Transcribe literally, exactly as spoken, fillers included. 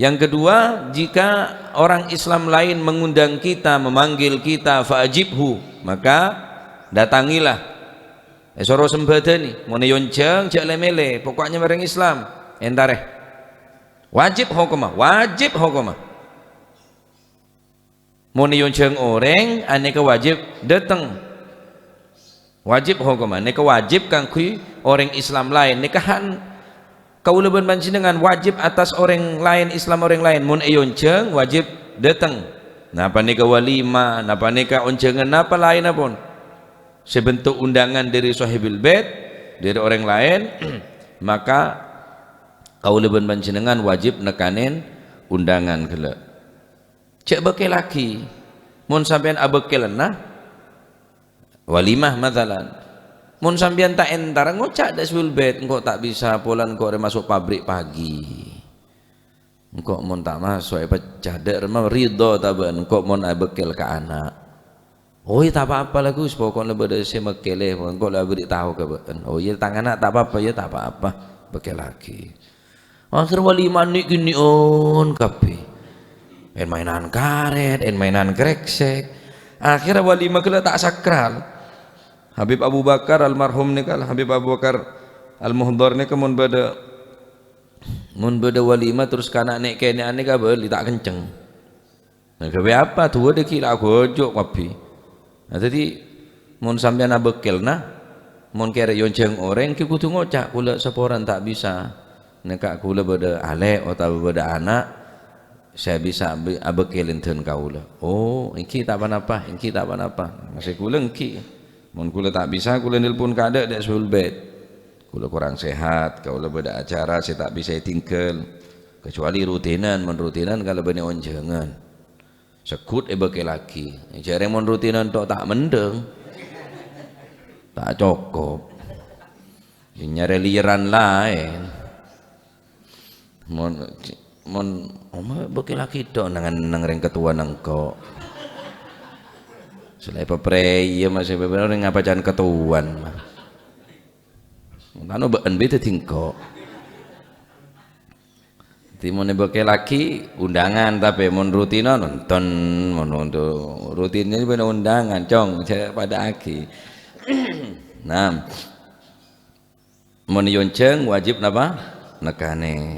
Yang kedua, jika orang Islam lain mengundang kita, memanggil kita, fa'ajibhu, maka datangilah. Èsoro sembhâdhâni, mon èyonjhâng jhâ' lè-mèlè, pokoknya orèng Islam, èntarè. Wajib hokomma, wajib hokomma. Mon èyonjhâng orèng, anèka wajib dâteng. Wajib hokomma, nèka wajib kaangghuy orèng Islam laèn. Nèka han kaulâ bân panjhennengngan wajib atas orèng laèn, Islam orèng laèn. Mon èyonjhâng, wajib dâteng. Napa nèka walimah, napa nèka onjhângan, napa laènna pon. Sè bentuk undangan dâri Sohibul Bait, dâri orèng laèn, maka kaulâ bân panjhennengngan wajib nekanè undangan ghellâ'. Jhâ' bâkkèllaghi. Mon sampèyan abâkkèlana, walimah, masalan. Mon sampèyan ta' èntar, ngoca' dâ' Sohibul Bait, "Engko' ta' bisa, polana engko' rè maso' pabrik pagi. Engko' mon ta' maso', èpecat, dâ' remma ridho ta' bâ'na, engko' mon abâkkèl ka ana'." "Oh, iyâ, ta' pa-apa la, Gus, poko'na bâdâ sè mèkkèlè, engko' la aberri' tao ka bâ'na." "Oh, iyâ, tang ana' ta' pa-apa, iyâ, ta' pa-apa, bâkkèllaghi." Akhèr walimah nè'-kènè'an kabbhi. Èn-maènan karèt, èn-maènan krèksèk. Akhèr walimah ghellâ' ta' sakral. Habib Abu Bakar almarhum nèka, Habib Abu Bakar Al-Muhdhar nèka mon bâdâ, mon bâdâ walimah terros kana' nè'-kènè'an nèka bâli ta' kenceng. Nah, ghâbây apa? Duwâ' dhâggi' la aghâjâ' kabbhi. Nah, dhâddhi, mon sampèyan abâkkèlana, mon kèra èyonjhâng orèng, ghi' kodhu ngoca', "Kaulâ saporana ta' bisa. Nèka kaulâ bâdâ alè' otabâ bâdâ ana' sè bisa abâ-, abâkkèlè dhân kaulâ." "Oh, èngghi ta' pa-napa, èngghi ta' pa-napa. Maksè kaulâ èngghi. Mon kaulâ ta' bisa, kaulâ nelpon kaadâ' dâ' Sohibul Bait. Kaulâ korang sehat, kaulâ bâdâ acara sè ta' bisa ètinggal. Kecuali rutinan, mon rutinan kalabân onjhângan." Segghut èbâkkèllaghi. Jhârèng mon rutinan tok ta' mendhâng. Ta' cokop. Nyarè lèyèran laèn. Mon, mon, oma bâkkèllaghi tok neng, neng rèng katowana engko'. Selaè paprèya masih bâbâna orèng ngapa can katowana. Tano bâ'en bâi dhâddhi engko'. Dhâddhi mon èbâkkèllaghi undangan, tapè mon rutinan nonton, mon untuk rutinnya bâdâ undangan, cong, jhâ' padâ'aghi. Nah, mon èyonjhâng wajib napa? Nekanè.